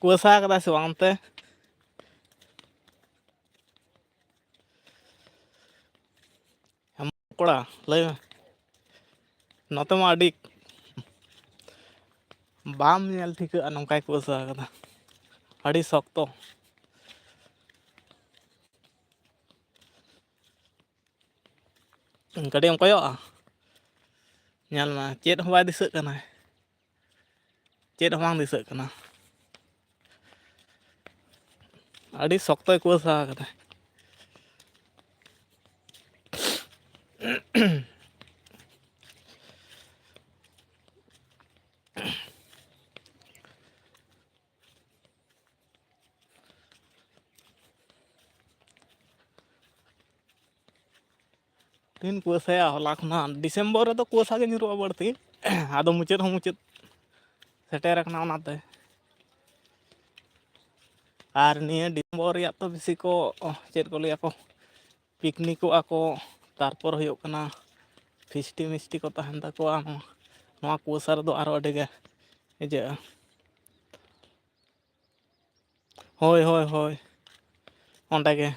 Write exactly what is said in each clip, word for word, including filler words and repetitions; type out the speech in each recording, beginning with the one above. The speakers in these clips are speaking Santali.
ᱠᱩᱣᱟᱹᱥᱟ ᱠᱟᱫᱟᱭ ᱥᱮ ᱵᱟᱝ ᱚᱱᱛᱮ? ᱠᱚᱲᱟ, ᱞᱟᱹᱭ ᱢᱮ᱾ ᱱᱚᱛᱮ ᱢᱟ ᱟᱹᱰᱤ ᱵᱟᱢ ᱧᱮᱞ ᱴᱷᱤᱠᱟᱹᱜᱼᱟ, ᱱᱚᱝᱠᱟᱭ ᱠᱩᱣᱟᱹᱥᱟ ᱠᱟᱫᱟ, ᱟᱹᱰᱤ ᱥᱚᱠᱛᱚ᱾ ᱠᱟᱹᱴᱤᱡ ᱮᱢ ᱠᱚᱭᱚᱜᱼᱟ, ᱧᱮᱞ ᱢᱮ ᱪᱮᱫ ᱦᱚᱸ ᱵᱟᱭ ᱫᱤᱥᱟᱹᱜ ᱠᱟᱱᱟ, ᱪᱮᱫ ᱦᱚᱸ ᱵᱟᱝ ᱫᱤᱥᱟᱹᱜ ᱠᱟᱱᱟ᱾ ᱟᱹᱰᱤ ᱥᱚᱠᱛᱚᱭ ᱠᱩᱣᱟᱹᱥᱟ ᱟᱠᱟᱫᱟ᱾ ᱛᱤᱦᱤᱧ ᱠᱩᱣᱟᱹᱥᱟᱭᱟ, ᱦᱚᱞᱟ ᱠᱷᱚᱱᱟᱜ᱾ ᱰᱤᱥᱮᱢᱵᱚᱨ ᱨᱮᱫᱚ ᱠᱩᱣᱟᱹᱥᱟ ᱜᱮ ᱧᱩᱨᱩᱜᱼᱟ ᱵᱟᱹᱲᱛᱤ, ᱟᱫᱚ ᱢᱩᱪᱟᱹᱫ ᱦᱚᱸ ᱢᱩᱪᱟᱹᱫ ᱥᱮᱴᱮᱨ ᱟᱠᱟᱱᱟ ᱚᱱᱟᱛᱮ᱾ ᱟᱨ ᱱᱤᱭᱟᱹ ᱰᱤᱥᱮᱢᱵᱚᱨ ᱨᱮᱭᱟᱜ ᱛᱚ ᱵᱮᱥᱤ ᱠᱚ, ᱪᱮᱫ ᱠᱚ ᱞᱟᱹᱭᱟ ᱠᱚ, ᱯᱤᱠᱱᱤᱠᱚᱜᱼᱟ ᱠᱚ, ᱛᱟᱨᱯᱚᱨ ᱦᱩᱭᱩᱜ ᱠᱟᱱᱟ ᱯᱷᱤᱥᱴᱤ ᱢᱤᱥᱴᱤ ᱠᱚ ᱛᱟᱦᱮᱱ ᱛᱟᱠᱚᱣᱟ᱾ ᱱᱚᱣᱟ ᱠᱩᱣᱟᱹᱥᱟ ᱨᱮᱫᱚ ᱟᱨᱚ ᱟᱹᱰᱤ ᱜᱮ ᱤᱭᱟᱹᱜᱼᱟ᱾ ᱦᱳᱭ, ᱦᱳᱭ, ᱦᱳᱭ, ᱚᱸᱰᱮ ᱜᱮ᱾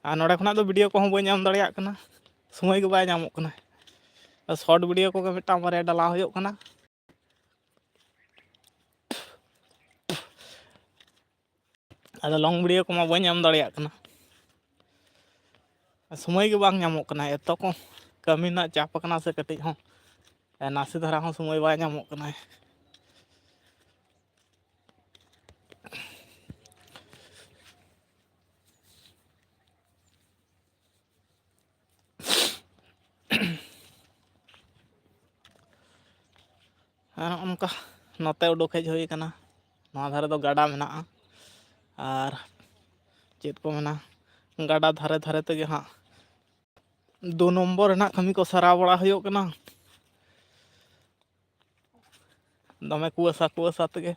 ᱟᱨ ᱱᱚᱰᱮ ᱠᱷᱚᱱᱟᱜ ᱫᱚ ᱵᱷᱤᱰᱤᱭᱳ ᱠᱚᱦᱚᱸ ᱵᱟᱹᱧ ᱮᱢ ᱫᱟᱲᱮᱭᱟᱜ ᱠᱟᱱᱟ, ᱥᱚᱢᱚᱭ ᱜᱮ ᱵᱟᱭ ᱧᱟᱢᱚᱜ ᱠᱟᱱᱟ᱾ ᱥᱚᱨᱴ ᱵᱷᱤᱰᱤᱭᱳ ᱠᱚᱜᱮ ᱢᱤᱫᱴᱟᱝ ᱵᱟᱨᱭᱟ ᱰᱟᱞᱟᱣ ᱦᱩᱭᱩᱜ ᱠᱟᱱᱟ᱾ ᱟᱫᱚ ᱞᱚᱝ ᱵᱷᱤᱰᱤᱭᱳ ᱠᱚᱢᱟ ᱵᱟᱹᱧ ᱮᱢ ᱫᱟᱲᱮᱭᱟᱜ ᱠᱟᱱᱟ, ᱥᱚᱢᱚᱭ ᱜᱮ ᱵᱟᱝ ᱧᱟᱢᱚᱜ ᱠᱟᱱᱟ᱾ ᱮᱛᱚ ᱠᱚ ᱠᱟᱹᱢᱤ ᱨᱮᱱᱟᱜ ᱪᱟᱯ ᱟᱠᱟᱱᱟ ᱥᱮ ᱠᱟᱹᱴᱤᱡ ᱦᱚᱸ, ᱱᱟᱥᱮ ᱫᱷᱟᱨᱟ ᱦᱚᱸ ᱥᱚᱢᱚᱭ ᱵᱟᱭ ᱧᱟᱢᱚᱜ ᱠᱟᱱᱟ᱾ ᱟᱨ ᱱᱚᱜᱼᱚ ᱱᱚᱝᱠᱟ ᱱᱚᱛᱮ ᱩᱰᱩᱠ ᱦᱮᱡ ᱦᱩᱭ ᱟᱠᱟᱱᱟ᱾ ᱱᱚᱣᱟ ᱫᱷᱟᱨᱮ ᱫᱚ ᱜᱟᱰᱟ ᱢᱮᱱᱟᱜᱼᱟ, ᱟᱨ ᱪᱮᱫ ᱠᱚ ᱢᱮᱱᱟ, ᱜᱟᱰᱟ ᱫᱷᱟᱨᱮ ᱫᱷᱟᱨᱮ ᱛᱮᱜᱮ ᱦᱟᱸᱜ ᱫᱩ ᱱᱚᱢᱵᱚᱨ ᱨᱮᱱᱟᱜ ᱠᱟᱹᱢᱤ ᱠᱚ ᱥᱟᱨᱟᱣ ᱵᱟᱲᱟ ᱦᱩᱭᱩᱜ ᱠᱟᱱᱟ᱾ ᱫᱚᱢᱮ ᱠᱩᱣᱟᱹᱥᱟ, ᱠᱩᱣᱟᱹᱥᱟ ᱛᱮᱜᱮ᱾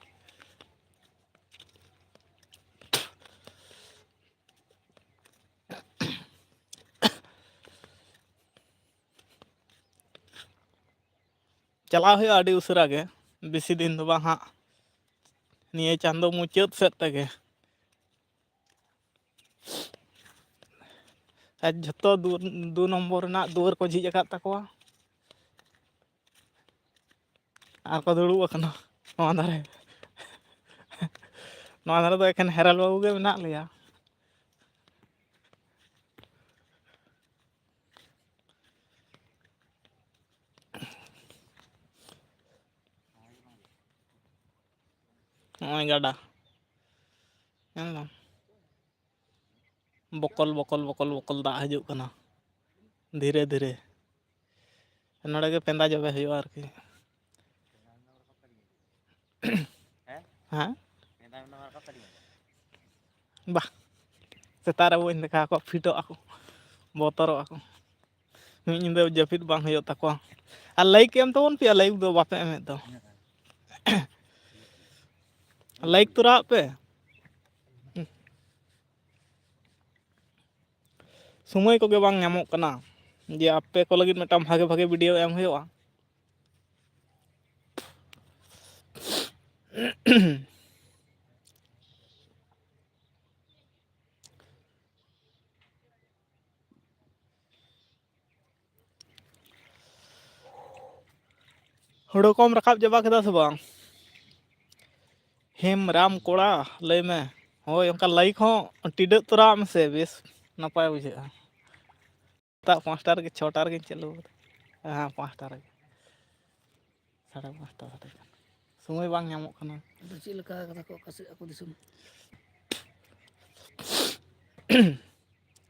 ᱪᱟᱞᱟᱣ ᱦᱩᱭᱩᱜᱼᱟ ᱟᱹᱰᱤ ᱩᱥᱟᱹᱨᱟ ᱜᱮ, ᱵᱮᱥᱤ ᱫᱤᱱ ᱫᱚ ᱵᱟᱝ ᱦᱟᱸᱜ, ᱱᱤᱭᱟᱹ ᱪᱟᱸᱫᱚ ᱢᱩᱪᱟᱹᱫ ᱥᱮᱫ ᱛᱮᱜᱮ᱾ ᱟᱨ ᱡᱷᱚᱛᱚ ᱫᱩ, ᱫᱩ ᱱᱚᱢᱵᱚᱨ ᱨᱮᱱᱟᱜ ᱫᱩᱣᱟᱹᱨ ᱠᱚ ᱡᱷᱤᱡ ᱟᱠᱟᱫ ᱛᱟᱠᱚᱣᱟ᱾ ᱟᱨ ᱠᱚ ᱫᱩᱲᱩᱵ ᱟᱠᱟᱱᱟ ᱱᱚᱣᱟ ᱫᱷᱟᱨᱮ᱾ ᱱᱚᱣᱟ ᱫᱷᱟᱨᱮ ᱫᱚ ᱮᱠᱷᱮᱱ ᱦᱮᱨᱟᱞ ᱵᱟᱹᱵᱩ ᱜᱮ ᱢᱮᱱᱟᱜ ᱞᱮᱭᱟ᱾ ᱱᱚᱜᱼᱚᱭ ᱜᱟᱰᱟ, ᱧᱮᱞ ᱫᱟᱢ? ᱵᱚᱠᱚᱞ ᱵᱚᱠᱚᱞ ᱵᱚᱠᱚᱞ ᱵᱚᱠᱚᱞ ᱫᱟᱜ ᱦᱤᱡᱩᱜ ᱠᱟᱱᱟ ᱫᱷᱤᱨᱮ ᱫᱷᱤᱨᱮ᱾ ᱱᱚᱰᱮ ᱜᱮ ᱯᱮᱸᱫᱟ ᱡᱚᱵᱮ ᱦᱩᱭᱩᱜᱼᱟ ᱟᱨᱠᱤ᱾ ᱦᱮᱸ? ᱵᱟᱦ, ᱥᱮᱛᱟᱜ ᱨᱮ ᱵᱟᱹᱧ ᱫᱮᱠᱷᱟᱣ ᱟᱠᱚᱣᱟ, ᱯᱷᱤᱴᱚᱜ ᱟᱠᱚ, ᱵᱚᱛᱚᱨᱚᱜ ᱟᱠᱚ᱾ ᱢᱤᱫ ᱧᱤᱫᱟᱹ ᱡᱟᱹᱯᱤᱫ ᱵᱟᱝ ᱦᱩᱭᱩᱜ ᱛᱟᱠᱚᱣᱟ᱾ ᱟᱨ ᱞᱟᱭᱤᱠ ᱮᱢ ᱛᱟᱵᱚᱱ ᱯᱮᱭᱟ, ᱞᱟᱭᱤᱠ ᱫᱚ ᱵᱟᱯᱮ ᱮᱢᱮᱫ ᱫᱚ᱾ ᱞᱟᱭᱤᱠ ᱛᱚᱨᱟᱣᱟᱜ ᱯᱮ᱾ ᱥᱚᱢᱚᱭ ᱠᱚᱜᱮ ᱵᱟᱝ ᱧᱟᱢᱚᱜ ᱠᱟᱱᱟ ᱡᱮ ᱟᱯᱮ ᱠᱚ ᱞᱟᱹᱜᱤᱫ ᱢᱤᱫᱴᱟᱝ ᱵᱷᱟᱜᱮ ᱵᱷᱟᱜᱮ ᱵᱷᱤᱰᱤᱭᱳ ᱮᱢ ᱦᱩᱭᱩᱜᱼᱟ᱾ ᱦᱳᱲᱳ ᱠᱚᱢ ᱨᱟᱠᱟᱵ ᱪᱟᱵᱟ ᱠᱮᱫᱟ ᱥᱮ ᱵᱟᱝ? ᱦᱮᱢ ᱨᱟᱢ ᱠᱚᱲᱟ, ᱞᱟᱹᱭ ᱢᱮ᱾ ᱦᱳᱭ, ᱚᱱᱠᱟ ᱞᱟᱭᱤᱠ ᱦᱚᱸ ᱴᱤᱰᱟᱹᱜ ᱛᱚᱨᱟᱣᱟᱜ ᱢᱮᱥᱮ, ᱵᱮᱥ ᱱᱟᱯᱟᱭ ᱵᱩᱡᱷᱟᱹᱜᱼᱟ᱾ ᱥᱮᱛᱟᱜ ᱯᱟᱸᱪᱴᱟ ᱨᱮᱜᱮ, ᱪᱷᱚᱴᱟ ᱨᱮᱜᱮᱧ ᱪᱟᱹᱞᱩ ᱠᱟᱫᱟ᱾ ᱦᱮᱸ, ᱯᱟᱸᱪᱴᱟ ᱨᱮᱜᱮ, ᱥᱟᱲᱮ ᱯᱟᱸᱪᱴᱟ ᱥᱟᱲᱮ ᱪᱷᱚᱴᱟ᱾ ᱥᱚᱢᱚᱭ ᱵᱟᱝ ᱧᱟᱢᱚᱜ ᱠᱟᱱᱟ᱾ ᱟᱫᱚ ᱪᱮᱫ ᱞᱮᱠᱟ ᱠᱟᱫᱟ ᱠᱚ ᱚᱠᱟ ᱥᱮᱫ ᱟᱠᱚ ᱫᱤᱥᱚᱢ?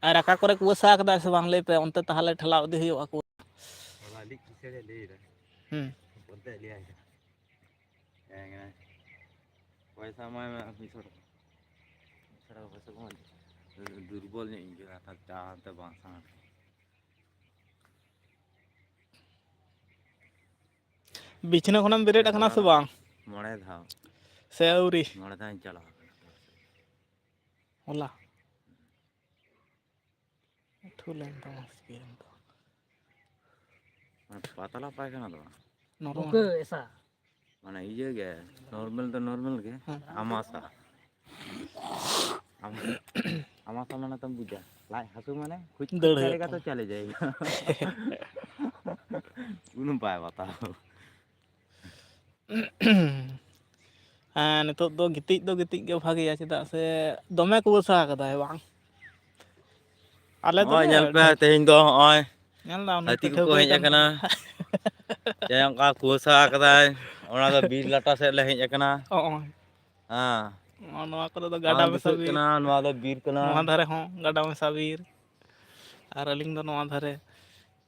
ᱟᱨ ᱟᱠᱟ ᱠᱚᱨᱮ ᱠᱚ ᱵᱟᱹᱥᱟ ᱠᱟᱫᱟ ᱥᱮ ᱵᱟᱝ, ᱞᱟᱹᱭ ᱯᱮ, ᱚᱱᱛᱮ ᱛᱟᱦᱚᱞᱮ ᱴᱷᱮᱞᱟᱣ ᱤᱫᱤ ᱦᱩᱭᱩᱜᱼᱟ ᱠᱚ᱾ ᱦᱚᱞᱟ ᱟᱹᱰᱤ ᱠᱤᱥᱟᱹᱬ ᱮ ᱞᱟᱹᱭ ᱮᱫᱟ᱾ ᱦᱩᱸ᱾ ᱚᱱᱛᱮ ᱞᱟᱹᱭᱟᱭ ᱠᱟᱱᱟ᱾ ᱦᱮᱸ, ᱦᱮᱸ᱾ ᱯᱚᱭᱥᱟ ᱮᱢᱟᱭ ᱢᱮ ᱢᱤᱫᱥᱚ ᱴᱟᱠᱟ᱾ ᱢᱤᱫᱥᱚ ᱴᱟᱠᱟ ᱯᱚᱭᱥᱟ ᱠᱚ ᱮᱢᱟᱭ᱾ ᱫᱩᱨᱵᱚᱞ ᱧᱚᱜ ᱤᱧ ᱟᱹᱭᱠᱟᱹᱣ ᱮᱫᱟ, ᱪᱟ ᱛᱮ ᱵᱟᱝ ᱥᱟᱱᱟ ᱠᱟᱱᱟ᱾ ᱵᱤᱪᱷᱱᱟᱹ ᱠᱷᱚᱱᱮᱢ ᱵᱮᱨᱮᱫ ᱟᱠᱟᱱᱟ ᱥᱮ ᱵᱟᱝ? ᱢᱚᱬᱮ ᱫᱷᱟᱣ᱾ ᱥᱮ ᱟᱹᱣᱨᱤ? ᱢᱚᱬᱮ ᱫᱷᱟᱣ ᱤᱧ ᱪᱟᱞᱟᱣ ᱟᱠᱟᱱᱟ᱾ ᱦᱚᱞᱟ? ᱟᱹᱛᱷᱩ ᱞᱮᱱ ᱛᱟᱢᱟ ᱥᱮ ᱪᱤᱠᱟᱹᱭᱮᱱ ᱛᱟᱢᱟ? ᱢᱟᱱᱮ ᱯᱟᱛᱞᱟ ᱯᱟᱭᱠᱷᱟᱱᱟ ᱫᱚ ᱵᱟᱝ᱾ ᱱᱚᱨᱢᱟᱞ᱾ ᱵᱩᱠᱟᱹ ᱮᱥᱟ᱾ ᱢᱟᱱᱮ ᱤᱭᱟᱹ ᱜᱮ, ᱱᱚᱨᱢᱟᱞ ᱫᱚ ᱱᱚᱨᱢᱟᱞ ᱜᱮ, ᱦᱮᱸ᱾ ᱟᱢᱟᱥᱟ᱾ ᱟᱢ-, ᱟᱢᱟᱥᱟ ᱢᱟᱱᱮ ᱛᱚᱢ ᱵᱩᱡᱟ, ᱞᱟᱡ ᱦᱟᱹᱥᱩ ᱢᱟᱱᱮ ᱠᱷᱩᱡ ᱫᱟᱹᱲ ᱠᱷᱩᱪ ᱦᱩᱭᱩᱜ ᱠᱟᱨᱮᱜᱟ ᱛᱚ ᱛᱟᱢᱟ᱾ ᱪᱟᱞᱮ ᱡᱟᱭᱮᱜᱟ᱾ ᱩᱱᱤ ᱵᱟᱭ ᱵᱟᱛᱟᱣᱟ᱾ ᱦᱮᱸ, ᱱᱤᱛᱚᱜ ᱫᱚ ᱜᱤᱛᱤᱡ ᱫᱚ ᱜᱤᱛᱤᱡ ᱜᱮ ᱵᱷᱟᱜᱮᱭᱟ, ᱪᱮᱫᱟᱜ ᱥᱮ ᱫᱚᱢᱮ ᱠᱩᱣᱟᱹᱥᱟ ᱠᱟᱫᱟᱭ ᱵᱟᱝ? ᱟᱞᱮ ᱱᱚᱜᱼᱚᱭ ᱫᱚᱞᱮ ᱧᱮᱞ ᱯᱮ, ᱛᱮᱦᱮᱧ ᱫᱚ ᱱᱚᱜᱼᱚᱭ ᱧᱮᱞ ᱫᱟᱢ, ᱩᱱᱤ ᱦᱟᱹᱛᱤ ᱯᱟᱹᱴᱷᱩᱣᱟᱹ ᱠᱚᱠᱚ ᱠᱩᱲᱤ ᱦᱮᱡ ᱠᱟᱱ ᱟᱠᱟᱱᱟ᱾ ᱛᱟᱞᱮ᱾ ᱪᱮ ᱚᱱᱠᱟ ᱠᱩᱣᱟᱹᱥᱟ ᱠᱟᱫᱟᱭ, ᱚᱱᱟ ᱫᱚ ᱵᱤᱨ ᱞᱟᱴᱟ ᱥᱮᱫ ᱞᱮ ᱦᱮᱡ ᱟᱠᱟᱱᱟ᱾ ᱦᱚᱸᱜᱼᱚᱭ᱾ ᱦᱮᱸ᱾ ᱱᱚᱜᱼᱚ ᱱᱚᱣᱟ ᱠᱚᱨᱮ ᱫᱚ ᱜᱟᱰᱟ ᱵᱟᱝ ᱢᱮᱥᱟ ᱫᱤᱥᱟᱹᱜ ᱵᱤᱨ᱾ ᱠᱟᱱᱟ, ᱱᱚᱣᱟ ᱫᱚ ᱵᱤᱨ ᱠᱟᱱᱟ᱾ ᱱᱚᱣᱟ ᱫᱷᱟᱨᱮ ᱦᱚᱸ ᱜᱟᱰᱟ ᱢᱮᱥᱟ ᱵᱤᱨ᱾ ᱟᱨ ᱟᱹᱞᱤᱧ ᱫᱚ ᱱᱚᱣᱟ ᱫᱷᱟᱨᱮ᱾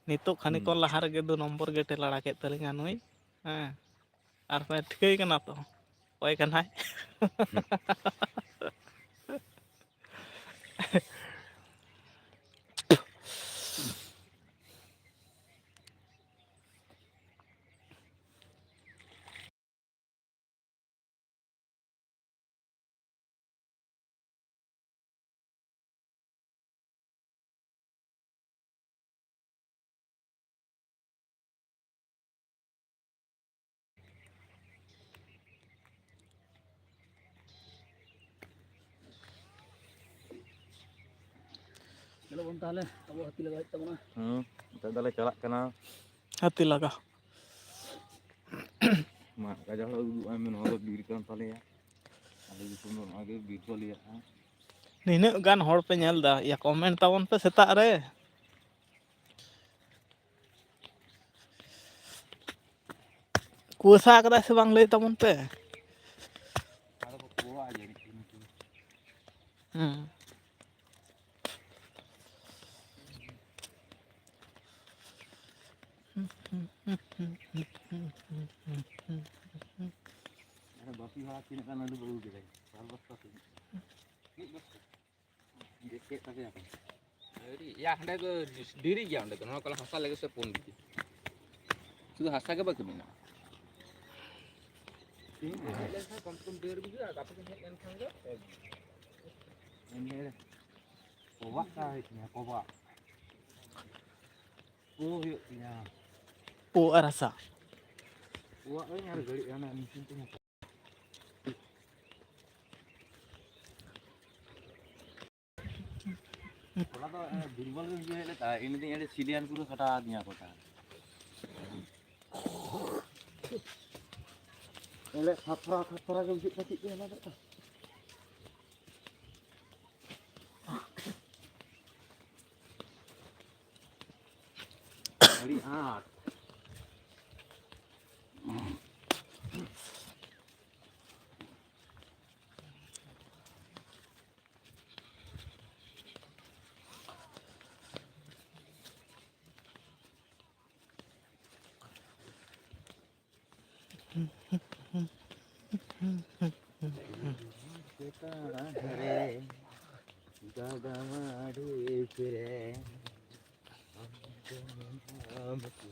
ᱱᱤᱛᱚᱜ ᱠᱷᱟᱱᱤᱠ ᱦᱩᱸ᱾ ᱠᱷᱚᱱ ᱞᱟᱦᱟ ᱨᱮᱜᱮ ᱫᱩ ᱱᱚᱢᱵᱚᱨ ᱜᱮᱴᱮ ᱞᱟᱲᱟ ᱠᱮᱫ ᱛᱟᱹᱞᱤᱧᱟ ᱱᱩᱭ᱾ ᱦᱮᱸ᱾ ᱟᱨ ᱯᱮ ᱴᱷᱤᱠᱟᱹᱭ ᱠᱟᱱᱟ ᱛᱚ, ᱚᱠᱚᱭ ᱠᱟᱱᱟᱭ? ᱪᱚᱞᱚ ᱵᱚᱱ ᱛᱟᱦᱚᱞᱮ, ᱟᱵᱚ ᱦᱟᱹᱛᱤ ᱞᱟᱜᱟ ᱦᱩᱭᱩᱜ ᱛᱟᱵᱚᱱᱟ᱾ ᱦᱩᱸ, ᱱᱤᱛᱚᱜ ᱫᱚᱞᱮ ᱪᱟᱞᱟᱜ ᱠᱟᱱᱟ᱾ ᱦᱟᱹᱛᱤ ᱞᱟᱜᱟ᱾ ᱢᱟᱫ ᱜᱟᱡᱟᱲ ᱩᱫᱩᱜ ᱟᱭ ᱢᱮ, ᱱᱚᱣᱟ ᱫᱚ ᱵᱤᱨ ᱠᱟᱱ ᱛᱟᱞᱮᱭᱟ᱾ ᱟᱞᱮ ᱫᱤᱥᱚᱢ ᱫᱚ ᱱᱚᱣᱟ ᱜᱮ ᱵᱤᱨ ᱠᱚ ᱞᱟᱹᱭᱟᱜᱼᱟ᱾ ᱱᱤᱱᱟᱹᱜ ᱜᱟᱱ ᱦᱚᱲ ᱯᱮ ᱧᱮᱞ ᱫᱟ, ᱭᱟ, comment ᱛᱟᱵᱚᱱ ᱯᱮ ᱥᱮᱛᱟᱜ ᱨᱮ᱾ ᱠᱩᱣᱟᱹᱥᱟ ᱠᱟᱫᱟᱭ ᱥᱮ ᱵᱟᱝ ᱞᱟᱹᱭ ᱛᱟᱵᱚᱱ ᱯᱮ᱾ ᱟᱫᱚ ᱠᱚ ᱠᱩᱣᱟᱹᱜᱼᱟ ᱡᱟᱹᱱᱤᱡ ᱠᱤᱱᱛᱩ᱾ ᱦᱩᱸ᱾ ᱟᱨ ᱵᱟᱯᱤ ᱦᱚᱲ ᱛᱤᱱᱟᱹᱜ ᱜᱟᱱ ᱟᱹᱞᱩ ᱠᱚ ᱟᱹᱜᱩ ᱠᱮᱫᱟ? ᱵᱟᱨ ᱵᱚᱥᱛᱟ ᱥᱮ ᱢᱤᱫ ᱵᱚᱥᱛᱟ? ᱪᱮᱫ ᱛᱟᱯᱮᱭᱟ ᱠᱚ? ᱟᱹᱣᱨᱤ, ᱭᱟ, ᱦᱟᱸᱰᱮ ᱫᱚ ᱰᱮᱨᱤ ᱜᱮᱭᱟ, ᱚᱸᱰᱮ ᱫᱚ ᱱᱚᱣᱟ ᱠᱚᱞᱮ ᱦᱟᱥᱟ ᱞᱟᱹᱜᱤᱫ ᱥᱮ ᱯᱩᱱ ᱵᱤᱜᱷᱟᱹ᱾ ᱥᱩᱫᱷᱩ ᱦᱟᱥᱟ ᱜᱮ ᱵᱟᱹᱠᱤ ᱢᱮᱱᱟᱜᱼᱟ᱾ ᱦᱮᱡ ᱞᱮᱱᱠᱷᱟᱱ ᱠᱚᱢ ᱥᱮ ᱠᱚᱢ ᱰᱮᱲ ᱵᱤᱜᱷᱟᱹ, ᱟᱨ ᱟᱯᱮ ᱴᱷᱮᱱ ᱦᱮᱡ ᱞᱮᱱᱠᱷᱟᱱ ᱜᱮ ᱯᱮ ᱵᱤᱜᱷᱟᱹ᱾ ᱠᱚᱵᱟᱜ ᱠᱟᱜ ᱦᱩᱭᱩᱜ ᱛᱤᱧᱟ, ᱠᱚᱵᱟᱜ᱾ ᱯᱩ ᱦᱩᱭᱩᱜ ᱛᱤᱧᱟ᱾ ᱯᱩ ᱟᱨ ᱦᱟᱥᱟ᱾ ᱚᱲᱟᱜ ᱨᱮ ᱧᱮᱞ ᱜᱷᱟᱹᱲᱤᱡ ᱦᱟᱱᱟ ᱢᱮᱥᱤᱱ ᱛᱮ ᱦᱚᱞᱟ ᱫᱚ ᱫᱩᱨᱵᱚᱞ ᱜᱮ ᱵᱩᱡᱷᱟᱹᱣ ᱦᱮᱡ ᱞᱮᱫᱟ, ᱤᱱᱟᱹ ᱫᱤᱱ ᱟᱹᱰᱤ ᱥᱤᱞᱤᱭᱟᱱ ᱯᱩᱨᱟᱹ ᱠᱟᱴᱟᱣ ᱟᱹᱫᱤᱧᱟ ᱠᱚ ᱛᱟᱦᱮᱸᱫ᱾ ᱚᱸᱰᱮ ᱠᱷᱟᱛᱨᱟ ᱠᱷᱟᱛᱨᱟ ᱜᱮ ᱵᱩᱡᱷᱟᱹᱜ ᱠᱟᱱ ᱛᱟᱦᱮᱸᱫ ᱚᱱᱟ ᱫᱚ᱾ ᱟᱹᱰᱤ ᱟᱸᱴ᱾ ᱪᱮᱛᱟᱱ ᱨᱮ ᱜᱟᱰᱟ ᱢᱟᱹᱰᱩ ᱨᱮ ᱟᱢ ᱫᱚ ᱢᱮᱱᱟᱢ ᱠᱤ?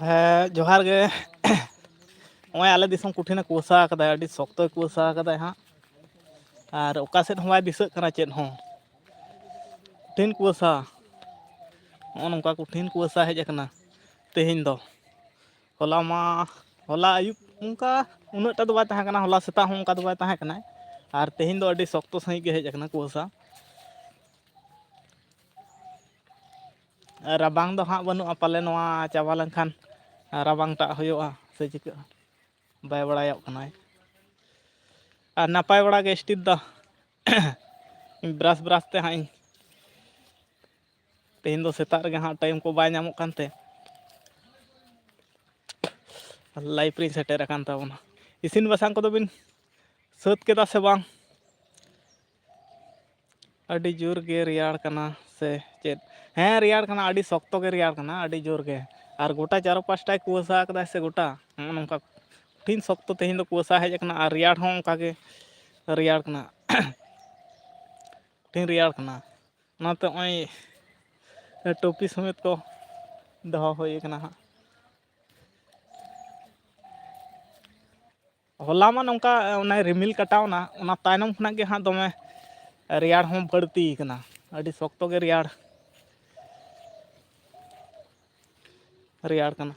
ᱦᱮᱸ, ᱡᱚᱦᱟᱨ ᱜᱮ᱾ ᱱᱚᱜᱼᱚᱭ ᱟᱞᱮ ᱫᱤᱥᱚᱢ ᱠᱚᱴᱷᱤᱱᱮ ᱠᱩᱣᱟᱹᱥᱟ ᱟᱠᱟᱫᱟᱭ, ᱟᱹᱰᱤ ᱥᱚᱠᱛᱚᱭ ᱠᱩᱣᱟᱹᱥᱟ ᱟᱠᱟᱫᱟᱭ ᱦᱟᱸᱜ᱾ ᱟᱨ ᱚᱠᱟ ᱥᱮᱫ ᱦᱚᱸ ᱵᱟᱭ ᱫᱤᱥᱟᱹᱜ ᱠᱟᱱᱟ ᱪᱮᱫ ᱦᱚᱸ᱾ ᱠᱚᱴᱷᱤᱱ ᱠᱩᱣᱟᱹᱥᱟ, ᱱᱚᱜᱼᱚ ᱱᱚᱝᱠᱟ ᱠᱚᱴᱷᱤᱱ ᱠᱩᱣᱟᱹᱥᱟ ᱦᱮᱡ ᱟᱠᱟᱱᱟ ᱛᱮᱦᱮᱧ ᱫᱚ᱾ ᱦᱚᱞᱟ ᱢᱟ, ᱦᱚᱞᱟ ᱟᱹᱭᱩᱵ ᱚᱱᱠᱟ ᱩᱱᱟᱹᱜ ᱴᱟ ᱫᱚ ᱵᱟᱭ ᱛᱟᱦᱮᱸ ᱠᱟᱱᱟ, ᱦᱚᱞᱟ ᱥᱮᱛᱟᱜ ᱦᱚᱸ ᱚᱱᱠᱟ ᱫᱚ ᱵᱟᱭ ᱛᱟᱦᱮᱸ ᱠᱟᱱᱟ᱾ ᱟᱨ ᱛᱮᱦᱮᱧ ᱫᱚ ᱟᱹᱰᱤ ᱥᱚᱠᱛᱚ ᱥᱟᱺᱦᱤᱡ ᱜᱮ ᱦᱮᱡ ᱟᱠᱟᱱᱟ ᱠᱩᱣᱟᱹᱥᱟ᱾ ᱨᱟᱵᱟᱝ ᱫᱚ ᱦᱟᱸᱜ ᱵᱟᱹᱱᱩᱜᱼᱟ, ᱯᱟᱞᱮ ᱱᱚᱣᱟ ᱪᱟᱵᱟ ᱞᱮᱱᱠᱷᱟᱱ ᱨᱟᱵᱟᱝ ᱴᱟᱜ ᱦᱩᱭᱩᱜᱼᱟ ᱥᱮ ᱪᱤᱠᱟᱹᱜᱼᱟ, ᱵᱟᱭ ᱵᱟᱲᱟᱭᱚᱜ ᱠᱟᱱᱟᱭ᱾ ᱟᱨ ᱱᱟᱯᱟᱭ ᱵᱟᱲᱟ ᱜᱮ ᱥᱴᱤᱞ ᱫᱚ᱾ ᱵᱨᱟᱥ ᱵᱨᱟᱥ ᱛᱮ ᱦᱟᱸᱜ ᱤᱧ, ᱛᱮᱦᱮᱧ ᱫᱚ ᱥᱮᱛᱟᱜ ᱨᱮᱜᱮ ᱦᱟᱸᱜ ᱴᱟᱭᱤᱢ ᱠᱚ ᱵᱟᱭ ᱧᱟᱢᱚᱜ ᱠᱟᱱᱛᱮ ᱞᱟᱭᱤᱵᱷ ᱨᱤᱧ ᱥᱮᱴᱮᱨ ᱟᱠᱟᱱ ᱛᱟᱵᱚᱱᱟ᱾ ᱤᱥᱤᱱ ᱵᱟᱥᱟᱝ ᱠᱚᱫᱚ ᱵᱤᱱ ᱥᱟᱹᱛ ᱠᱮᱫᱟ ᱥᱮ ᱵᱟᱝ? ᱟᱹᱰᱤ ᱡᱳᱨ ᱜᱮ ᱨᱮᱭᱟᱲ ᱠᱟᱱᱟ ᱥᱮ ᱪᱮᱫ? ᱦᱮᱸ, ᱨᱮᱭᱟᱲ ᱠᱟᱱᱟ, ᱟᱹᱰᱤ ᱥᱚᱠᱛᱚ ᱜᱮ ᱨᱮᱭᱟᱲ ᱠᱟᱱᱟ, ᱟᱹᱰᱤ ᱡᱳᱨ ᱜᱮ᱾ ᱟᱨ ᱜᱚᱴᱟ ᱪᱟᱨᱚ ᱯᱟᱥᱴᱟᱭ ᱠᱩᱣᱟᱹᱥᱟ ᱟᱠᱟᱫᱟᱭ ᱥᱮ ᱜᱚᱴᱟ, ᱱᱚᱜᱼᱚ ᱱᱚᱝᱠᱟ ᱠᱚᱴᱷᱤᱱ ᱥᱚᱠᱛᱚ ᱛᱮᱦᱮᱧ ᱫᱚ ᱠᱩᱣᱟᱹᱥᱟ ᱦᱮᱡ ᱟᱠᱟᱱᱟ᱾ ᱟᱨ ᱨᱮᱭᱟᱲ ᱦᱚᱸ ᱚᱱᱠᱟ ᱜᱮ ᱨᱮᱭᱟᱲ ᱠᱟᱱᱟ, ᱠᱚᱴᱷᱤᱱ ᱨᱮᱭᱟᱲ ᱠᱟᱱᱟ᱾ ᱚᱱᱟᱛᱮ ᱱᱚᱜᱼᱚᱭ ᱴᱩᱯᱤ ᱥᱚᱢᱮᱛ ᱠᱚ ᱫᱚᱦᱚ ᱦᱩᱭ ᱟᱠᱟᱱᱟ ᱦᱟᱸᱜ᱾ ᱦᱚᱞᱟ ᱢᱟ ᱱᱚᱝᱠᱟ, ᱚᱱᱮ ᱨᱤᱢᱤᱞ ᱠᱟᱴᱟᱣᱱᱟ, ᱚᱱᱟ ᱛᱟᱭᱱᱚᱢ ᱠᱷᱚᱱᱟᱜ ᱜᱮ ᱦᱟᱸᱜ ᱫᱚᱢᱮ ᱨᱮᱭᱟᱲ ᱦᱚᱸ ᱵᱟᱹᱲᱛᱤ ᱠᱟᱱᱟ᱾ ᱟᱹᱰᱤ ᱥᱚᱠᱛᱚ ᱜᱮ ᱨᱮᱭᱟᱲ, ᱨᱮᱭᱟᱲ ᱠᱟᱱᱟ᱾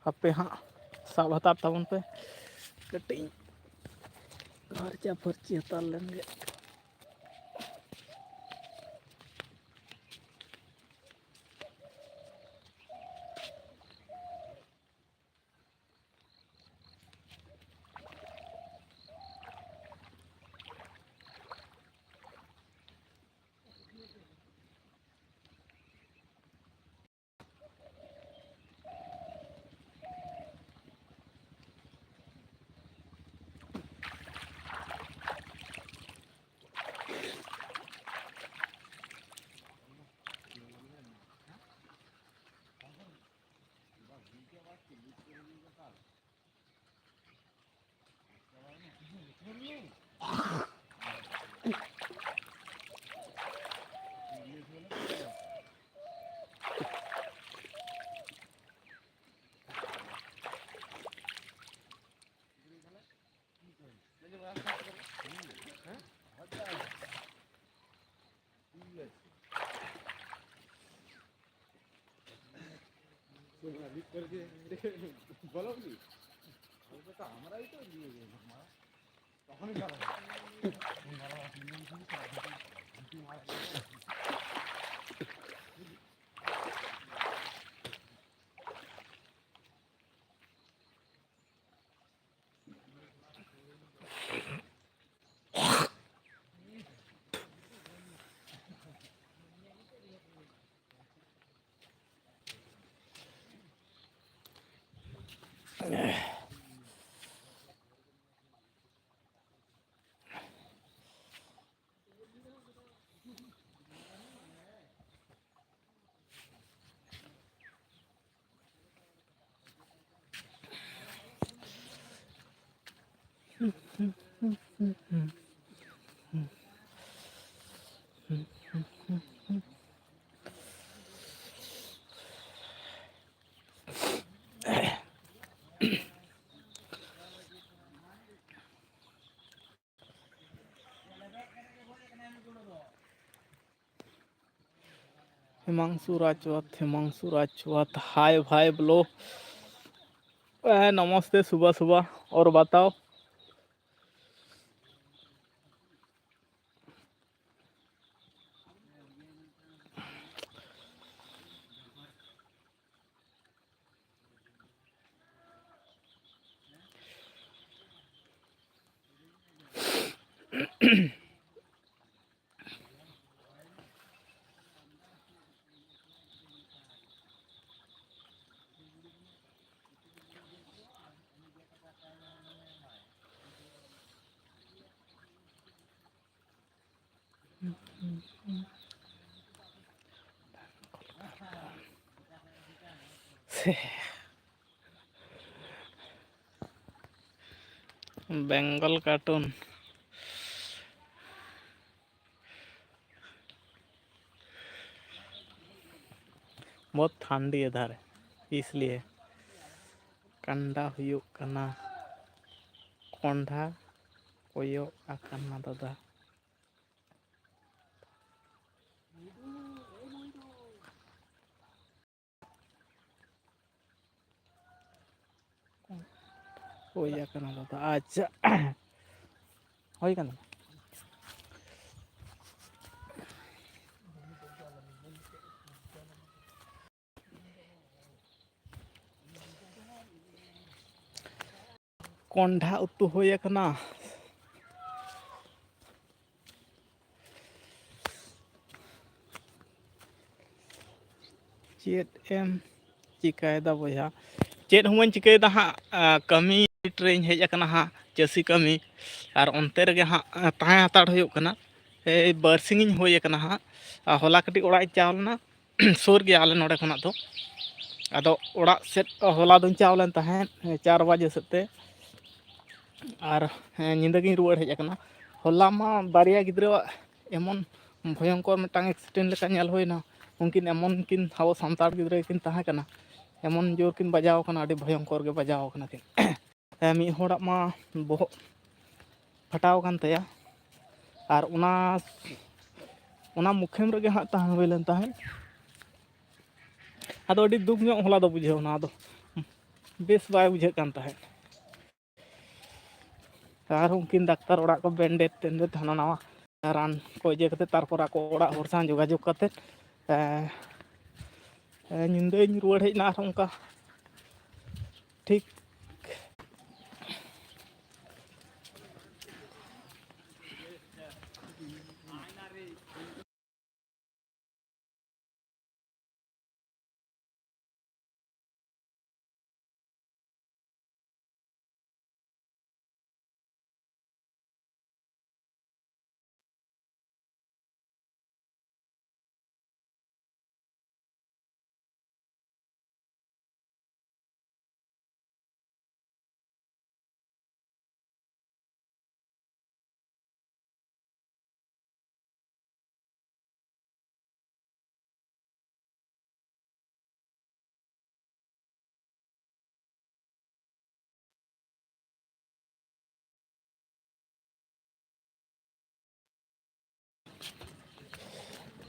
ᱦᱟᱯᱮ ᱦᱟᱸᱜ, ᱥᱟᱵ ᱦᱟᱛᱟᱲ ᱛᱟᱵᱚᱱ ᱯᱮ ᱠᱟᱹᱴᱤᱡ᱾ ᱯᱷᱟᱨᱪᱟ ᱯᱷᱟᱹᱨᱪᱤ ᱦᱟᱛᱟᱲ ᱞᱮᱱ ᱜᱮ᱾ हिमांशु राजवत, हिमांशु राजवत, हाय भाई ब्रो। ए, नमस्ते, सुबह सुबह और बताओ। ᱵᱮᱝᱜᱚᱞ ᱠᱟᱨᱴᱩᱱ᱾ बहुत ठंडी इधर है, इसलिए। ᱠᱟᱱᱰᱟ ᱦᱩᱭᱩᱜ ᱠᱟᱱᱟ, ᱠᱚᱸᱰᱷᱟ ᱠᱚᱭᱚᱜ ᱟᱠᱟᱱᱟ ᱫᱟᱫᱟ᱾ ᱦᱩᱭ ᱟᱠᱟᱱᱟ ᱫᱟᱫᱟ᱾ ᱟᱪᱪᱷᱟ, ᱦᱩᱭ ᱠᱟᱱᱟ᱾ ᱠᱚᱸᱰᱷᱟ ᱩᱛᱩ ᱦᱩᱭ ᱟᱠᱟᱱᱟ᱾ ᱪᱮᱫ ᱮᱢ ᱪᱤᱠᱟᱹᱭᱮᱫᱟ ᱵᱚᱭᱦᱟ? ᱪᱮᱫ ᱦᱚᱸ ᱵᱟᱹᱧ ᱪᱤᱠᱟᱹᱭᱮᱫᱟ ᱦᱟᱸᱜ, ᱟ, ᱠᱟᱹᱢᱤ ᱨᱮᱧ ᱦᱮᱡ ᱟᱠᱟᱱᱟ ᱦᱟᱸᱜ, ᱪᱟᱹᱥᱤ ᱠᱟᱹᱢᱤ᱾ ᱟᱨ ᱚᱱᱛᱮ ᱨᱮᱜᱮ ᱦᱟᱸᱜ, ᱟ, ᱛᱟᱦᱮᱸ ᱦᱟᱛᱟᱲ ᱦᱩᱭᱩᱜ ᱠᱟᱱᱟ᱾ ᱮᱭ ᱵᱟᱨᱥᱤᱧᱤᱧ ᱦᱩᱭ ᱟᱠᱟᱱᱟ ᱦᱟᱸᱜ᱾ ᱟ, ᱦᱚᱞᱟ ᱠᱟᱹᱴᱤᱡ ᱚᱲᱟᱜ ᱤᱧ ᱪᱟᱣ ᱞᱮᱱᱟ, ᱥᱩᱨ ᱜᱮᱭᱟ ᱟᱞᱮ ᱱᱚᱰᱮ ᱠᱷᱚᱱᱟᱜ ᱫᱚ᱾ ᱟᱫᱚ ᱚᱲᱟᱜ ᱥᱮᱫ ᱦᱚᱞᱟ ᱫᱚᱧ ᱪᱟᱣ ᱞᱮᱱ ᱛᱟᱦᱮᱸᱫ ᱪᱟᱨ ᱵᱟᱡᱮ ᱥᱮᱫ ᱛᱮ, ᱟᱨ, ᱦᱮᱸ, ᱧᱤᱫᱟᱹ ᱜᱤᱧ ᱨᱩᱣᱟᱹᱲ ᱦᱮᱡ ᱟᱠᱟᱱᱟ᱾ ᱦᱚᱞᱟ ᱢᱟ ᱵᱟᱨᱭᱟ ᱜᱤᱫᱽᱨᱟᱹᱣᱟᱜ ᱮᱢᱚᱱ ᱵᱷᱚᱭᱚᱝᱠᱚᱨ ᱢᱤᱫᱴᱟᱝ accident ᱞᱮᱠᱟ ᱧᱮᱞ ᱦᱩᱭᱱᱟ, ᱩᱱᱠᱤᱱ ᱮᱢᱚᱱ ᱠᱤᱱ ᱟᱵᱚ ᱥᱟᱱᱛᱟᱲ ᱜᱤᱫᱽᱨᱟᱹ ᱠᱤᱱ ᱛᱟᱦᱮᱸ ᱠᱟᱱᱟ, ᱮᱢᱚᱱ ᱡᱳᱨ ᱠᱤᱱ ᱵᱟᱡᱟᱣ ᱠᱟᱱᱟ, ᱟᱹᱰᱤ ᱵᱷᱚᱭᱚᱝᱠᱚᱨ ᱜᱮ ᱵᱟᱡᱟᱣ ᱠᱟᱱᱟ ᱠᱤᱱ᱾ ᱦᱮᱸ, ᱢᱤᱫ ᱦᱚᱲᱟᱜ ᱢᱟ ᱵᱚᱦᱚᱜ ᱯᱷᱟᱴᱟᱣ ᱟᱠᱟᱱ ᱛᱟᱭᱟ, ᱟᱨ ᱚᱱᱟ, ᱚᱱᱟ ᱢᱩᱠᱷᱮᱢ ᱨᱮᱜᱮ ᱦᱟᱸᱜ ᱛᱟᱦᱮᱸ ᱦᱩᱭ ᱞᱮᱱ ᱛᱟᱦᱮᱸᱫ᱾ ᱟᱫᱚ ᱟᱹᱰᱤ ᱫᱩᱠ ᱧᱚᱜ ᱦᱚᱞᱟ ᱫᱚ ᱵᱩᱡᱷᱟᱹᱣ ᱮᱱᱟ, ᱟᱫᱚ ᱵᱮᱥ ᱵᱟᱭ ᱵᱩᱡᱷᱟᱹᱜ ᱠᱟᱱ ᱛᱟᱦᱮᱸᱫ᱾ ᱟᱨ ᱩᱱᱠᱤᱱ ᱰᱟᱠᱛᱟᱨ ᱚᱲᱟᱜ ᱠᱚ ᱵᱮᱱᱰᱮᱰ ᱴᱮᱱᱰᱮᱰ ᱦᱟᱱᱟ ᱱᱟᱣᱟ ᱨᱟᱱ ᱠᱚ ᱤᱭᱟᱹ ᱠᱟᱛᱮ, ᱛᱟᱨᱯᱚᱨ ᱟᱠᱚ ᱚᱲᱟᱜ ᱦᱚᱲ ᱥᱟᱶ ᱡᱳᱜᱟᱡᱳᱜᱽ ᱠᱟᱛᱮ, ᱮᱸ, ᱧᱤᱫᱟᱹᱧ ᱨᱩᱣᱟᱹᱲ ᱦᱮᱡ ᱮᱱᱟ ᱟᱨᱦᱚᱸ ᱚᱱᱠᱟ ᱴᱷᱤᱠ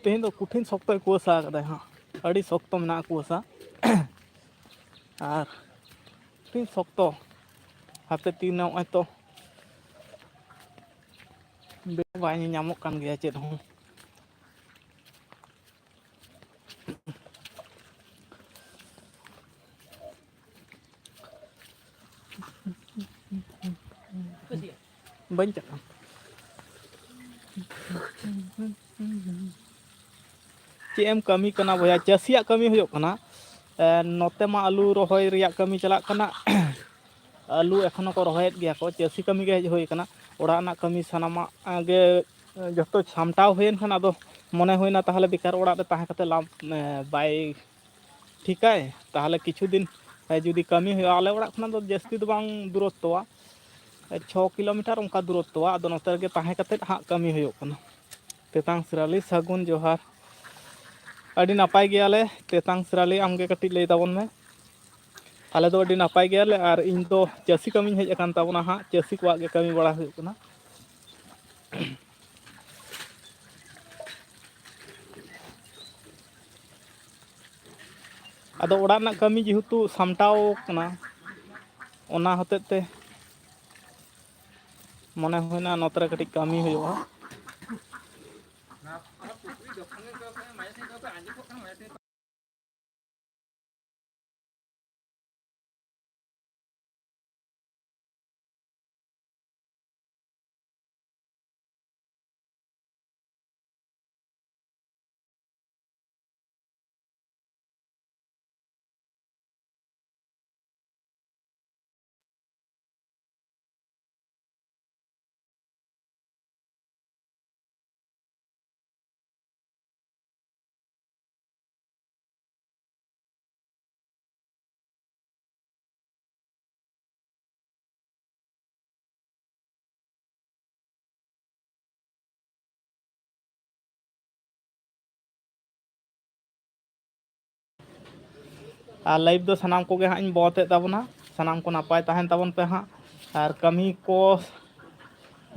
ᱛᱮᱦᱮᱧ ᱫᱚ ᱠᱚᱴᱷᱤᱱ ᱥᱚᱠᱛᱚᱭ ᱠᱩᱣᱟᱹᱥᱟ ᱟᱠᱟᱫᱟᱭ ᱦᱟᱸᱜ, ᱟᱹᱰᱤ ᱥᱚᱠᱛᱚ ᱢᱮᱱᱟᱜᱼᱟ ᱠᱩᱣᱟᱹᱥᱟ᱾ ᱟᱨ ᱠᱚᱴᱷᱤᱱ ᱥᱚᱠᱛᱚ ᱦᱟᱯᱮ ᱛᱤᱱ ᱱᱚᱜᱼᱚᱭ ᱛᱚ ᱵᱮᱲᱟ ᱵᱟᱭ ᱧᱮᱧᱟᱢᱚᱜ ᱠᱟᱱ ᱜᱮᱭᱟ ᱪᱮᱫ ᱦᱚᱸ᱾ ᱵᱟᱹᱧ ᱪᱟᱞᱟᱜᱼᱟ᱾ ᱪᱮᱫ ᱮᱢ ᱠᱟᱹᱢᱤ ᱠᱟᱱᱟ ᱵᱚᱭᱦᱟ? ᱪᱟᱹᱥᱤᱭᱟᱜ ᱠᱟᱹᱢᱤ ᱦᱩᱭᱩᱜ ᱠᱟᱱᱟ᱾ ᱮ, ᱱᱚᱛᱮ ᱢᱟ ᱟᱹᱞᱩ ᱨᱚᱦᱚᱭ ᱨᱮᱭᱟᱜ ᱠᱟᱹᱢᱤ ᱪᱟᱞᱟᱜ ᱠᱟᱱᱟ᱾ ᱟᱹᱞᱩ ᱮᱠᱷᱚᱱᱳ ᱠᱚ ᱨᱚᱦᱚᱭᱮᱫ ᱜᱮᱭᱟ ᱠᱚ, ᱪᱟᱹᱥᱤ ᱠᱟᱹᱢᱤ ᱜᱮ ᱦᱮᱡ ᱦᱩᱭ ᱠᱟᱱᱟ᱾ ᱚᱲᱟᱜ ᱨᱮᱱᱟᱜ ᱠᱟᱹᱢᱤ ᱥᱟᱱᱟᱢᱟᱜ ᱜᱮ ᱡᱚᱛᱚ ᱥᱟᱢᱴᱟᱣ ᱦᱩᱭᱮᱱ ᱠᱷᱟᱱ ᱟᱫᱚ ᱢᱚᱱᱮ ᱦᱩᱭᱱᱟ ᱛᱟᱦᱚᱞᱮ ᱵᱮᱠᱟᱨ ᱚᱲᱟᱜ ᱨᱮ ᱛᱟᱦᱮᱸ ᱠᱟᱛᱮ ᱞᱟᱵᱷ, ᱮ, ᱵᱟᱭ ᱴᱷᱤᱠᱟᱭ᱾ ᱛᱟᱦᱚᱞᱮ ᱠᱤᱪᱷᱩ ᱫᱤᱱ, ᱮ, ᱡᱩᱫᱤ ᱠᱟᱹᱢᱤ ᱦᱩᱭᱩᱜᱼᱟ, ᱟᱞᱮ ᱚᱲᱟᱜ ᱠᱷᱚᱱᱟᱜ ᱫᱚ ᱡᱟᱹᱥᱛᱤ ᱫᱚ ᱵᱟᱝ ᱫᱩᱨᱚᱛᱛᱚᱣᱟ, ᱮ, ᱪᱷᱚ ᱠᱤᱞᱳᱢᱤᱴᱟᱨ ᱚᱱᱠᱟ ᱫᱩᱨᱚᱛᱛᱚᱣᱟ᱾ ᱟᱫᱚ ᱱᱚᱛᱮ ᱨᱮᱜᱮ ᱛᱟᱦᱮᱸ ᱠᱟᱛᱮ ᱦᱟᱸᱜ ᱠᱟᱹᱢᱤ ᱦᱩᱭᱩᱜ ᱠᱟᱱᱟ᱾ ᱛᱮᱛᱟᱝ ᱥᱤᱨᱟᱞᱤ ᱥᱟᱹᱜᱩᱱ ᱡᱚᱦᱟᱨ᱾ ᱟᱹᱰᱤ ᱱᱟᱯᱟᱭ ᱜᱮᱭᱟᱞᱮ᱾ ᱛᱮᱛᱟᱝ ᱥᱤᱨᱟᱞᱤ, ᱟᱢᱜᱮ ᱠᱟᱹᱴᱤᱡ ᱞᱟᱹᱭ ᱛᱟᱵᱚᱱ ᱢᱮ᱾ ᱟᱞᱮ ᱫᱚ ᱟᱹᱰᱤ ᱱᱟᱯᱟᱭ ᱜᱮᱭᱟᱞᱮ, ᱟᱨ ᱤᱧ ᱫᱚ ᱪᱟᱹᱥᱤ ᱠᱟᱹᱢᱤᱧ ᱦᱮᱡ ᱟᱠᱟᱱ ᱛᱟᱵᱚᱱᱟ ᱦᱟᱸᱜ, ᱪᱟᱹᱥᱤ ᱠᱚᱣᱟᱜ ᱜᱮ ᱠᱟᱹᱢᱤ ᱵᱟᱲᱟ ᱦᱩᱭᱩᱜ ᱠᱟᱱᱟ᱾ ᱟᱫᱚ ᱚᱲᱟᱜ ᱨᱮᱱᱟᱜ ᱠᱟᱹᱢᱤ ᱡᱮᱦᱮᱛᱩ ᱥᱟᱢᱴᱟᱣ ᱠᱟᱱᱟ, ᱚᱱᱟ ᱦᱚᱛᱮᱡ ᱛᱮ ᱢᱚᱱᱮ ᱦᱩᱭᱱᱟ ᱱᱚᱛᱮ ᱨᱮ ᱠᱟᱹᱴᱤᱡ ᱠᱟᱹᱢᱤ ᱦᱩᱭᱩᱜᱼᱟ᱾ ᱟᱨ live ᱫᱚ ᱥᱟᱱᱟᱢ ᱠᱚᱜᱮ ᱦᱟᱸᱜ ᱤᱧ ᱵᱚᱸᱫᱮᱫ ᱛᱟᱵᱚᱱᱟ᱾ ᱥᱟᱱᱟᱢ ᱠᱚ ᱱᱟᱯᱟᱭ ᱛᱟᱦᱮᱱ ᱛᱟᱵᱚᱱ ᱯᱮ ᱦᱟᱸᱜ᱾ ᱟᱨ ᱠᱟᱹᱢᱤ ᱠᱚ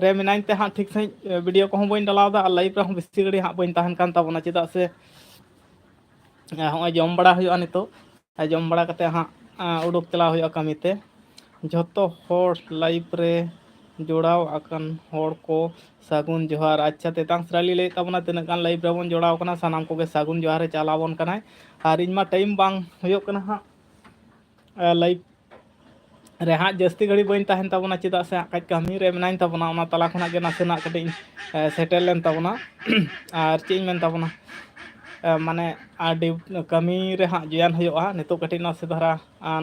ᱨᱮ ᱢᱮᱱᱟᱹᱧ ᱛᱮ ᱦᱟᱸᱜ ᱴᱷᱤᱠ ᱥᱟᱺᱦᱤᱡ ᱵᱷᱤᱰᱤᱭᱳ ᱠᱚᱦᱚᱸ ᱵᱟᱹᱧ ᱰᱟᱞᱟᱣ ᱮᱫᱟ, ᱟᱨ ᱞᱟᱭᱤᱵᱷ ᱨᱮᱦᱚᱸ ᱵᱮᱥᱤ ᱜᱷᱟᱹᱲᱤᱡ ᱦᱟᱸᱜ ᱵᱟᱹᱧ ᱛᱟᱦᱮᱱ ᱠᱟᱱ ᱛᱟᱵᱚᱱᱟ, ᱪᱮᱫᱟᱜ ᱥᱮ ᱦᱚᱸᱜᱼᱚᱭ ᱡᱚᱢ ᱵᱟᱲᱟ ᱦᱩᱭᱩᱜᱼᱟ ᱱᱤᱛᱚᱜ᱾ ᱟᱨ ᱡᱚᱢ ᱵᱟᱲᱟ ᱠᱟᱛᱮ ᱦᱟᱸᱜ ᱩᱰᱩᱠ ᱪᱟᱞᱟᱣ ᱦᱩᱭᱩᱜᱼᱟ ᱠᱟᱹᱢᱤ ᱛᱮ᱾ ᱡᱷᱚᱛᱚ ᱦᱚᱲ ᱞᱟᱭᱤᱵᱷ ᱨᱮ ᱡᱚᱲᱟᱣ ᱟᱠᱟᱱ ᱦᱚᱲ ᱠᱚ ᱥᱟᱹᱜᱩᱱ ᱡᱚᱦᱟᱨ᱾ ᱟᱪᱪᱷᱟ, ᱛᱮᱛᱟᱝ ᱥᱨᱟᱞᱤ ᱞᱟᱹᱭᱮᱫ ᱛᱟᱵᱚᱱᱟ, ᱛᱤᱱᱟᱹᱜ ᱜᱟᱱ ᱞᱟᱭᱤᱵᱷ ᱨᱮᱵᱚᱱ ᱡᱚᱲᱟᱣ ᱠᱟᱱᱟ, ᱥᱟᱱᱟᱢ ᱠᱚᱜᱮ ᱥᱟᱹᱜᱩᱱ ᱡᱚᱦᱟᱨ ᱮ ᱪᱟᱞ ᱟᱵᱚᱱ ᱠᱟᱱᱟᱭ᱾ ᱟᱨ ᱤᱧ ᱢᱟ ᱴᱟᱭᱤᱢ ᱵᱟᱝ ᱦᱩᱭᱩᱜ ᱠᱟᱱᱟ ᱦᱟᱸᱜ ᱞᱟᱭᱤᱵᱷ ᱨᱮ ᱦᱟᱸᱜ ᱡᱟᱹᱥᱛᱤ ᱜᱷᱟᱹᱲᱤ ᱵᱟᱹᱧ ᱛᱟᱦᱮᱱ ᱛᱟᱵᱚᱱᱟ, ᱪᱮᱫᱟᱜ ᱥᱮ ᱦᱟᱸᱜ ᱠᱟᱹᱡ ᱠᱟᱹᱢᱤ ᱨᱮ ᱢᱮᱱᱟᱧ ᱛᱟᱵᱚᱱᱟ, ᱚᱱᱟ ᱛᱟᱞᱟ ᱠᱷᱚᱱᱟᱜ ᱜᱮ ᱱᱟᱥᱮᱱᱟᱜ ᱠᱟᱹᱴᱤᱡ ᱤᱧ ᱥᱮᱴᱮᱨ ᱞᱮᱱ ᱛᱟᱵᱚᱱᱟ᱾ ᱟᱨ ᱪᱮᱫ ᱤᱧ ᱢᱮᱱ ᱛᱟᱵᱚᱱᱟ, ᱢᱟᱱᱮ ᱟᱹᱰᱤ ᱠᱟᱹᱢᱤ ᱨᱮ ᱦᱟᱸᱜ ᱡᱚᱭᱮᱱ ᱦᱩᱭᱩᱜᱼᱟ᱾ ᱱᱤᱛᱚᱜ ᱠᱟᱹᱴᱤᱡ ᱱᱟᱥᱮ ᱫᱷᱟᱨᱟ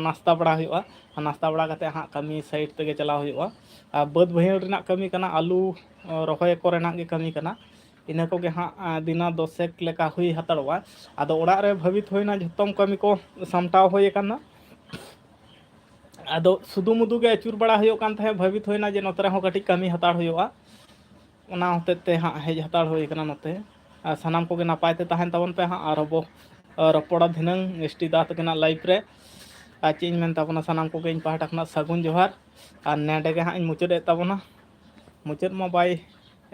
ᱱᱟᱥᱛᱟ ᱵᱟᱲᱟ ᱦᱩᱭᱩᱜᱼᱟ᱾ ᱱᱟᱥᱛᱟ ᱵᱟᱲᱟ ᱠᱟᱛᱮ ᱦᱟᱸᱜ ᱠᱟᱹᱢᱤ ᱥᱟᱭᱤᱰ ᱛᱮᱜᱮ ᱪᱟᱞᱟᱣ ᱦᱩᱭᱩᱜᱼᱟ᱾ ᱟᱨ ᱵᱟᱹᱫᱽ ᱵᱟᱹᱭᱦᱟᱹᱲ ᱨᱮᱱᱟᱜ ᱠᱟᱹᱢᱤ ᱠᱟᱱᱟ, ᱟᱹᱞᱩ ᱨᱚᱦᱚᱭ ᱠᱚᱨᱮᱱᱟᱜ ᱜᱮ ᱠᱟᱹᱢᱤ ᱠᱟᱱᱟ᱾ ᱤᱱᱟᱹ ᱠᱚᱜᱮ ᱦᱟᱸᱜ ᱫᱤᱱᱟ ᱫᱚᱥᱮᱠ ᱞᱮᱠᱟ ᱦᱩᱭ ᱦᱟᱛᱟᱲᱚᱜᱼᱟ᱾ ᱟᱫᱚ ᱚᱲᱟᱜ ᱨᱮ ᱵᱷᱟᱹᱵᱤᱛ ᱦᱩᱭᱱᱟ, ᱡᱷᱚᱛᱚᱢ ᱠᱟᱹᱢᱤ ᱠᱚ ᱥᱟᱢᱴᱟᱣ ᱦᱩᱭ ᱟᱠᱟᱱᱟ᱾ ᱟᱫᱚ ᱥᱩᱫᱷᱩ ᱢᱩᱫᱷᱩ ᱜᱮ ᱟᱹᱪᱩᱨ ᱵᱟᱲᱟ ᱦᱩᱭᱩᱜ ᱠᱟᱱ ᱛᱟᱦᱮᱸᱫ, ᱵᱷᱟᱹᱵᱤᱛ ᱦᱩᱭᱱᱟ ᱡᱮ ᱱᱚᱛᱮ ᱨᱮᱦᱚᱸ ᱠᱟᱹᱴᱤᱡ ᱠᱟᱹᱢᱤ ᱦᱟᱛᱟᱲ ᱦᱩᱭᱩᱜᱼᱟ᱾ ᱚᱱᱟ ᱦᱚᱛᱮᱡ ᱛᱮ ᱦᱟᱸᱜ ᱦᱮᱡ ᱦᱟᱛᱟᱲ ᱦᱩᱭ ᱠᱟᱱᱟ ᱱᱚᱛᱮ᱾ ᱟᱨ ᱥᱟᱱᱟᱢ ᱠᱚᱜᱮ ᱱᱟᱯᱟᱭ ᱛᱮ ᱛᱟᱦᱮᱱ ᱛᱟᱵᱚᱱ ᱯᱮ ᱦᱟᱸᱜ, ᱟᱨᱦᱚᱸ ᱵᱚ ᱨᱚᱯᱚᱲᱟ ᱫᱷᱤᱱᱟᱹᱝ ᱮᱥ ᱴᱤ ᱫᱟ ᱛᱟᱹᱠᱤᱱᱟᱜ ᱞᱟᱭᱤᱵᱷ ᱨᱮ᱾ ᱟᱨ ᱪᱮᱫ ᱤᱧ ᱢᱮᱱ ᱛᱟᱵᱚᱱᱟ, ᱥᱟᱱᱟᱢ ᱠᱚᱜᱮ ᱤᱧ ᱯᱟᱦᱴᱟ ᱠᱷᱚᱱᱟᱜ ᱥᱟᱹᱜᱩᱱ ᱡᱚᱦᱟᱨ᱾ ᱟᱨ ᱱᱮᱰᱮ ᱜᱮ ᱦᱟᱸᱜ ᱤᱧ ᱢᱩᱪᱟᱹᱫ ᱮᱫ ᱛᱟᱵᱚᱱᱟ᱾ ᱢᱩᱪᱟᱹᱫ ᱢᱟ ᱵᱟᱭ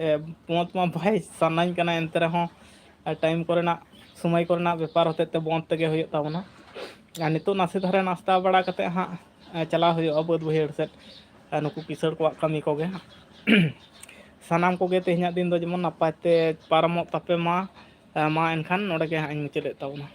ᱮ, ᱯᱚᱸᱪ ᱢᱟ ᱵᱟᱭ ᱥᱟᱱᱟᱧ ᱠᱟᱱᱟ, ᱮᱱᱛᱮ ᱨᱮᱦᱚᱸ ᱴᱟᱭᱤᱢ ᱠᱚᱨᱮᱱᱟᱜ, ᱥᱚᱢᱚᱭ ᱠᱚᱨᱮᱱᱟᱜ ᱵᱮᱯᱟᱨ ᱦᱚᱛᱮᱡ ᱛᱮ ᱵᱚᱱᱫ ᱛᱮᱜᱮ ᱦᱩᱭᱩᱜ ᱛᱟᱵᱚᱱᱟ᱾ ᱟᱨ ᱱᱤᱛᱚᱜ ᱱᱟᱥᱮ ᱫᱷᱟᱨᱟ ᱱᱟᱥᱛᱟ ᱵᱟᱲᱟ ᱠᱟᱛᱮ ᱦᱟᱸᱜ ᱪᱟᱞᱟᱣ ᱦᱩᱭᱩᱜᱼᱟ ᱵᱟᱹᱫᱽ ᱵᱟᱹᱭᱦᱟᱹᱲ ᱥᱮᱫ, ᱱᱩᱠᱩ ᱠᱤᱥᱟᱹᱬ ᱠᱚᱣᱟᱜ ᱠᱟᱹᱢᱤ ᱠᱚᱜᱮ᱾ ᱥᱟᱱᱟᱢ ᱠᱚᱜᱮ ᱛᱮᱦᱮᱧᱟᱜ ᱫᱤᱱ ᱫᱚ ᱡᱮᱢᱚᱱ ᱱᱟᱯᱟᱭ ᱛᱮ ᱯᱟᱨᱚᱢᱚᱜ ᱛᱟᱯᱮ ᱢᱟ᱾ ᱢᱟ ᱮᱱᱠᱷᱟᱱ ᱱᱚᱰᱮ ᱜᱮ ᱦᱟᱸᱜ ᱤᱧ ᱢᱩᱪᱟᱹᱫᱮᱫ ᱛᱟᱵᱚᱱᱟ᱾